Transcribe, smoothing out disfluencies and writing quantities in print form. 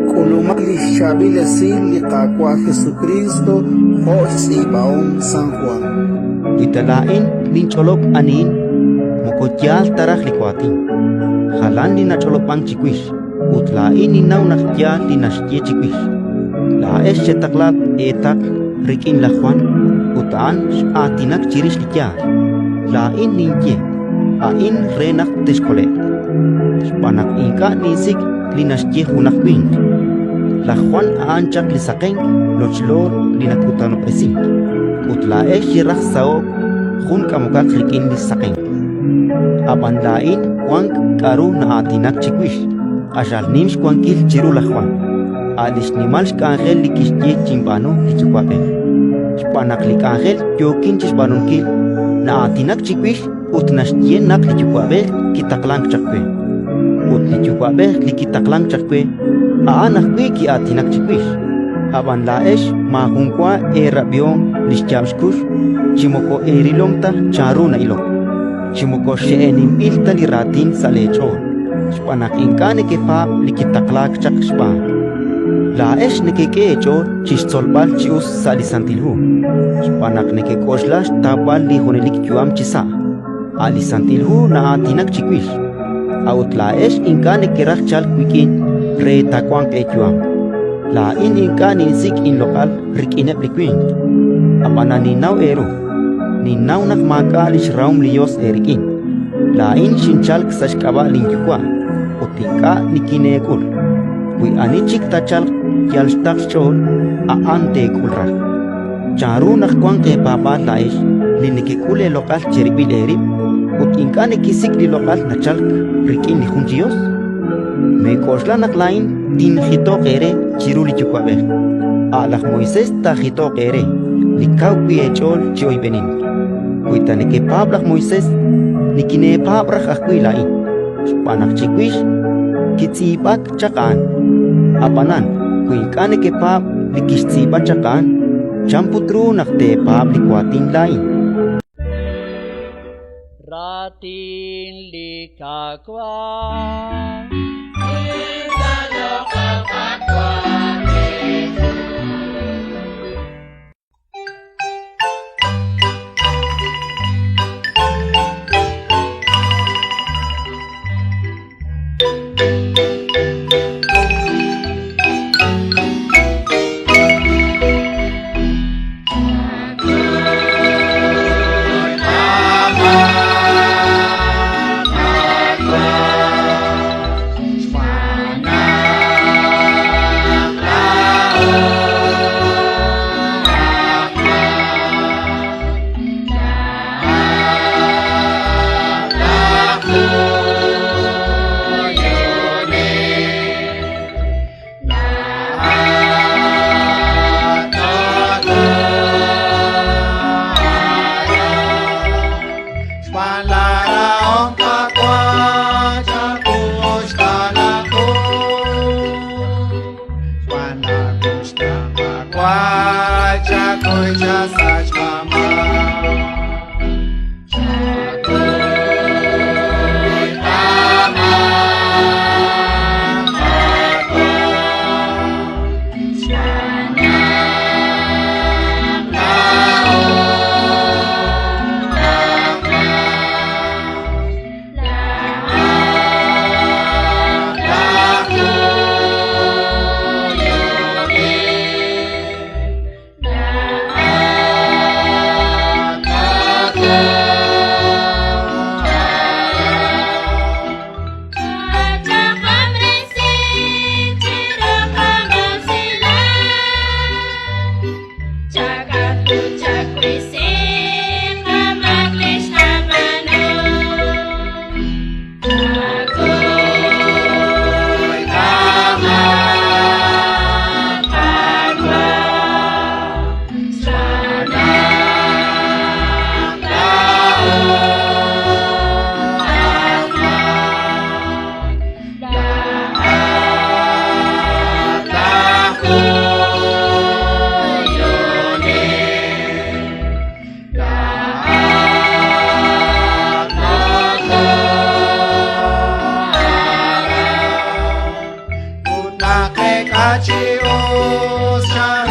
K'ulumaq li xchaab'il esil li Qaawa' Jesukriist jo' xtz'iib'ahom San Jwan. Wi ta laa'in ninch'olob' anihin, moko yaal ta raj li waatin. Jalan li nach'olob'ank chiwix, ut laa'in ninnaw naq yaal li naxye chiwix. Laa'ex xetaqla eetaql rik'in laj Jwan, ut a'an x'aatinak chirix li yaal. Laa'in ninye a'in re naq texkole'q, xb'aan naq ink'a' ninsik' li naxye junaq winq. Laj Jwan a'an chaq li saqenk lochlo li nakutanob'resink, ut laa'ex xeraj saho'k jun k'amokaq rik'in li saqenk. Ab'an laa'in wank k'aru na'aatinak chiwix, q'axal nim xwankil chiru laj Jwan, a' li xnimal xk'anjel li kixye chinb'aanu li Yuwa'b'ej. Xb'aan naq li k'anjel yookin chi xb'aanunkil na'aatinak chiwix ut naxye naq li Yuwa'b'ej kitaqlank chaq we. Ut li Yuwa'b'ej li kitaqlank chaq we, a'an ajwi' ki'aatinak chiwix. Ab'an laa'ex maajun wa eerab'ihom li xyaab' xkux, chi moko eerilom ta chanru na'ilok, chi moko xe'eninb'il ta li raatin sa' leech'ool, xb'aan naq ink'a' nekepaab' li kitaqlaak chaq xb'aan. Laa'ex nekek'e eech'ool chi xtzolb'al chi us sa' li Santil Hu, xb'aan naq nekek'oxla xtawb'al li junelik yu'am chisa'. A' li Santil Hu na'aatinak chiwix, a'ut laa'ex ink'a' nekeraj chalk wik'in re taawanq eeyu'am. Laa'in ink'a' ninsik' inloq'al rik'ineb' li winq, ab'anan ninnaw eeru, ninnaw naq maak'a' li xrahom li Yos eerik'in. Laa'in xinchalk sa' xk'ab'a' linYuwa' ut ink'a' nikineek'ul. Wi ani chik taachalq yal xtaql xch'ool, a'an teek'ul raj. Chanru naq wanq eepaab'aal laa'ex li nekek'ul eeloq'al cherib'il eerib' ut ink'a' nekesik' li loq'al nachalk rik'in li jun chi Yos? Meek'oxla naq laa'in tinjitoq eere chiru li Yuwa'b'ej. A' laj Moisés taajitoq eere, li kaw wi' eech'ool chi oyb'enink. Wi ta nekepaab' laj Moisés, nikineepaab' raj ajwi' laa'in, xb'aan naq chiwix kitz'iib'ak chaq a'an. Ab'anan wi ink'a' nekepaab' li kixtz'iib'a chaq a'an, chan put ru naq teepaab' li waatin laa'in? Raatin li Qaawa'. Reek'a chi us.